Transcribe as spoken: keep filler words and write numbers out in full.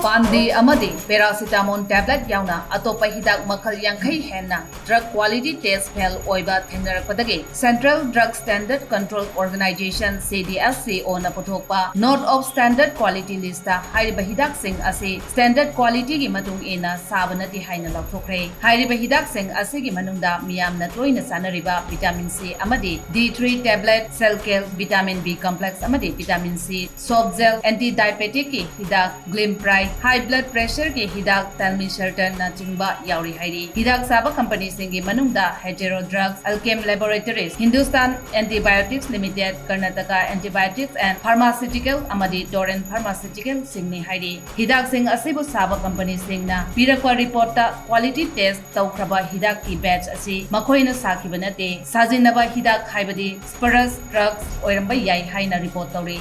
ꯄꯥꯟꯗꯤ ꯑꯃꯗꯤ paracetamol tablet ꯌꯥꯎꯅ ꯑꯇꯣꯞꯄ ꯍꯤꯗꯥꯛ ꯃꯈꯜ ꯌꯥꯡꯈꯩ ꯍꯦꯟꯅ drug quality test fail ꯑꯣꯏꯕ ꯊꯦꯡꯅꯔꯛꯄꯗꯒꯤ Central Drug Standard Control Organization, C D S C O ꯅ ꯄꯨꯊꯣꯛꯄ Note of Standard Quality List ꯇ ꯍꯥꯏꯔꯤꯕ ꯍꯤꯗꯥꯛꯁꯤꯡ ꯑꯁꯤ standard quality ꯒꯤ ꯃꯇꯨꯡ ꯏꯟꯅ ꯁꯥꯕ ꯅꯠꯇꯦ ꯍꯥꯏꯅ ꯂꯥꯎꯊꯣꯛꯈ꯭ꯔꯦ꯫ ꯍꯥꯏꯔꯤꯕ ꯍꯤꯗꯥꯛꯁꯤꯡ ꯑꯁꯤꯒꯤ ꯃꯅꯨꯡꯗ ꯃꯤꯌꯥꯝꯅ ꯇꯣꯏꯅ ꯆꯥꯅꯔꯤꯕ vitamin C ꯑꯃꯗꯤ D three tablet, Celcal, vitamin B complex ꯑꯃꯗꯤ vitamin C soft gel, anti diabetic ꯀꯤ ꯍꯤꯗꯥꯛ Glimepiride, high blood pressure ꯒꯤ ꯍꯤꯗꯥꯛ Telmisartan ꯅꯆꯤꯡꯕ ꯌꯥꯎꯔꯤ ꯍꯥꯏꯔꯤ꯫ ꯍꯤꯗꯥꯛ ꯁꯥꯕ ꯀꯝꯄꯅꯤꯁꯤꯡꯒꯤ ꯃꯅꯨꯡꯗ Hetero Drugs, Alkem Laboratories, Hindustan Antibiotics Limited, Karnataka Antibiotics and Pharmaceutical ꯑꯃꯗꯤ Torrent Pharmaceutical ꯁꯤꯡꯅꯤ ꯍꯥꯏꯔꯤ꯫ ꯍꯤꯗꯥꯛꯁꯤꯡ ꯑꯁꯤꯕꯨ ꯁꯥꯕ ꯀꯝꯄꯅꯤꯁꯤꯡꯅ ꯄꯤꯔꯛꯄ report ꯇ quality test ꯇꯧꯈ꯭ꯔꯕ ꯍꯤꯗꯥꯛꯀꯤ batch ꯑꯁꯤ ꯃꯈꯣꯏꯅ ꯁꯥꯈꯤꯕ ꯅꯠꯇꯦ, ꯁꯥꯖꯤꯟꯅꯕ ꯍꯤꯗꯥꯛ ꯍꯥꯏꯕꯗꯤ spurious drugs ꯑꯣꯏꯔꯝꯕ ꯌꯥꯏ ꯍꯥꯏꯅ report ꯇꯧꯔꯤ꯫